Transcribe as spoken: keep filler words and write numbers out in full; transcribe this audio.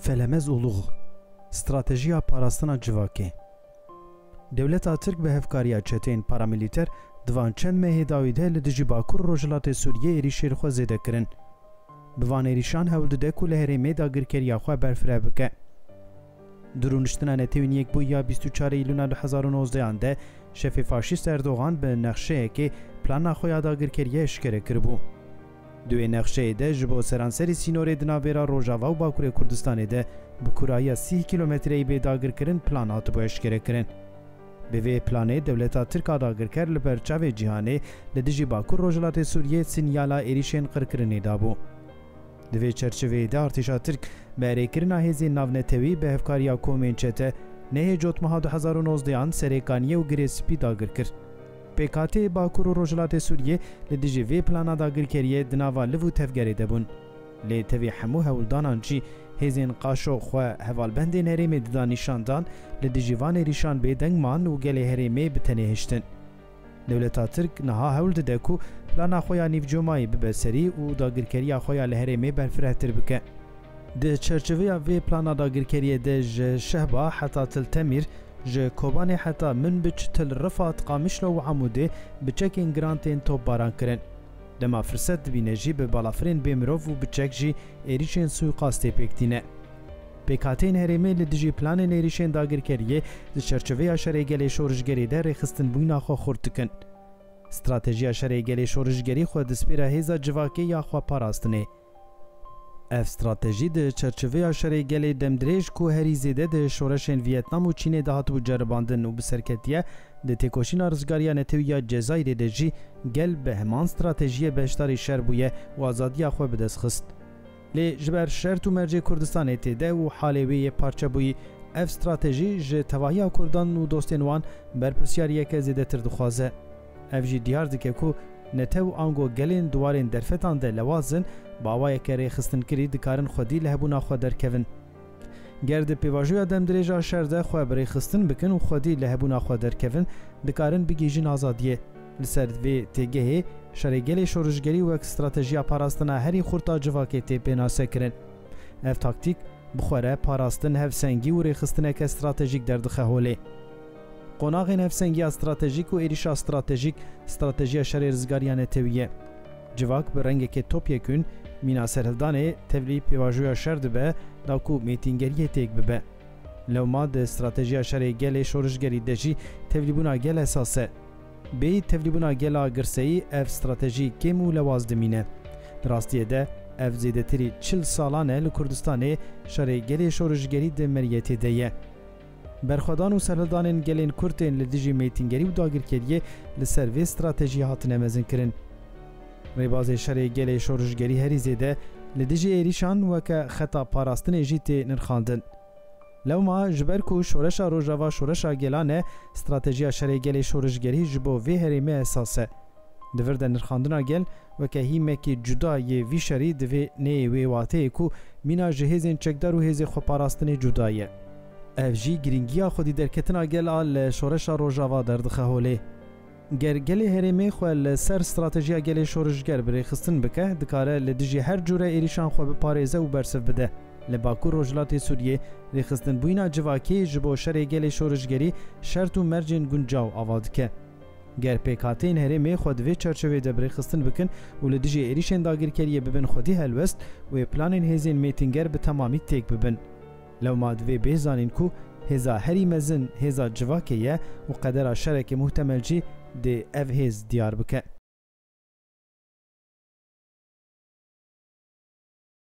Felemez Ulugh, stratejiya parastina civakê. Dewleta Tirk bi hevkariya çeteyên paramilîter di van çend mehê dawî de li dijî Bakur Rojhilatê Sûriyê êrîşên xwe zêde kirin. Bi van êrîşan hewl dide ku li herêmê dagirkeriya xwe berfireh bike. Di rûniştina Netewên Yekbûyî ya bîst û çar Eylûna du hezar û nozdehan de şefê faşîst Erdogan bi nexşeyekê plana xwe ya dagirkeriyê eşkere kiribû. Di wê nexşeyê de ji bo seranserî sînorê di navbera Rojava û Bakurê Kurdistanê de bi kûrayiya sî kîlometreyî bê dagirkirin plan hatibû eşkerekirin. Bi vê planê dewleta Tirk a dagirker li ber çavê cîhanê li dijî Bakur Rojhilatê Sûriyê sinyala êrîşên qirkirinê dabû. Di vê çerçeveyê de artêşa Tirk bi erêkirina hêzên navnetewî bi hevkariya komên çete nehê Cotmeha du hezar û nozdehan Serêkaniyê û Girê Spî dagir kir. Pêkhateyê Bakur û Rojhilatê Sûriyê li dijî vê plana dagirkeriyê di nava liv û tevgerê de bûn. Lê tevî hemû hewldanan jî hêzên qaşo xwe hevalbendên herêmê dida nîşandan, li dijî van êrîşan bêdeng man û gelê herêmê bi tenê hiştin. Dewleta Tirk niha hewl dide ku plana xwe ya nîvcomayî bibe serî û dagirkeriya xwe ya li herêmê berfirehtir bike. Di çerçeveya vê plana dagirkeriyê de ji Şehba heta Til Temîr, ji Kobanê heta Minbic, Til Rifat, Qamişlo û Amûdê bi çekên giran tên topbaran kirin. Dema firset dibîne jî bi balafirên bêmirov û bi çek jî êrîşên sûîqastê pêk tîne. Pêkhateyên herêmê li dijî planên êrîşên dagirkeriyê di çerçeveya şerê gelê şorişgerî de rêxistinbûyîna xwe xurt dikin. Stratejiya şerê gelê şorişgerî xwe dispêre hêza civakê ya xwe parastinê. Ev stratejî di çerçeveya şerê gelê demdirêj ku herî zêde di şoreşên Vietnam û Çînê de hatibû ceribandin û bi serketiye di têkoşîna rizgariya netewî ya Cezayirê de jî gel bi heman stratejiyê beşdarî şer bûye û azadiya xwe bi dest xist. Lê ji ber şert û mercê Kurdistanê tê de û halê wê yê parçebûyî, ev stratejî ji tevahiya Kurdan û dostên wan berpirsyariyeke zêdetir dixwaze. Ev jî diyar dike ku netew ango gelên di warên derfetan de lewaz in, bi awayeke rêxistinkirî dikarin xwedî li hebûna xwe derkevin. Ger di pêvajoya demdirêj a şer de xwe bi rêxistin bikin û xwedî li hebûna xwe derkevin, dikarin bigihîjin azadiyê. Li ser vê têgehê şerê gelê şorişgerî wek stratejiya parastina herî xurt a civakê tê pênasekirin. Ev taktîk bi xwe re parastin, hevsengî û rêxistineke stratejîk derdixe holê. Qonaxên hevsengiya stratejîk û êrîşa stratejîk, stratejiya şerê rizgariya netewî ye. Civak bi rengekê topyekûn mîna serhildanê tevlî pêvajoya şer dibe, da ku mêtîngeriyê têk bibe. Lewma di stratejiya şerê gelê şorişgerî de jî tevlîbûna gel esas e. Bêyî tevlîbûna gela girseyî ev stratejî kêm û lewaz dimîne. Di rastiyê de ev zêdetirî çil salan e li Kurdistanê şerê gelê şorişgerî di meriyetê de ye. Berxwedan û serhildanên gelên Kurd tên li dijî mêtîngerî û dagirkeriyê li ser vê stratejiyê hatine mezinkirin. Rêbazê şerê gelê şorişgerî herî zêde li dijî êrîşan weke xeta parastinê jî tê nirxandin. Lewma ji ber ku şoreşa Rojava şoreşa gelan e, stratejiya şerê gelê şorişgerî ji bo vê herêmê esas e. Di vir de nirxandina gel weke hîmekî cuda yê vî şerî divê neyê wê wateyê ku mîna ji hêzên çekdar û hêzê xweparastinê cuda ye. Ev jî girîngiya xwedî derketina gel a li şoreşa Rojava derdixe holê. Ger gelê herêmê xwe li ser stratejiya gelê şorişger bi rêxistin bike, dikare li dijî her cûre êrîşan xwe biparêze û bersiv bide. Li Bakur Rojhilatê Sûriyê rêxistinbûyîna civakî ji bo şerê gelê şorişgerî şert û mercên guncaw ava dike. Ger pêkhateyên herêmê xwe di vê çerçeveyê de bi rêxistin bikin û li dijî êrîşên dagirkeriyê bibin xwedî helwest, wê planên hêzên mêtînger bi temamî têk bibin. Lewma divê bê zanîn ku hêza herî mezin hêza civakê ye û qedera şerekê muhtemel jî dê ev hêz diyar bike.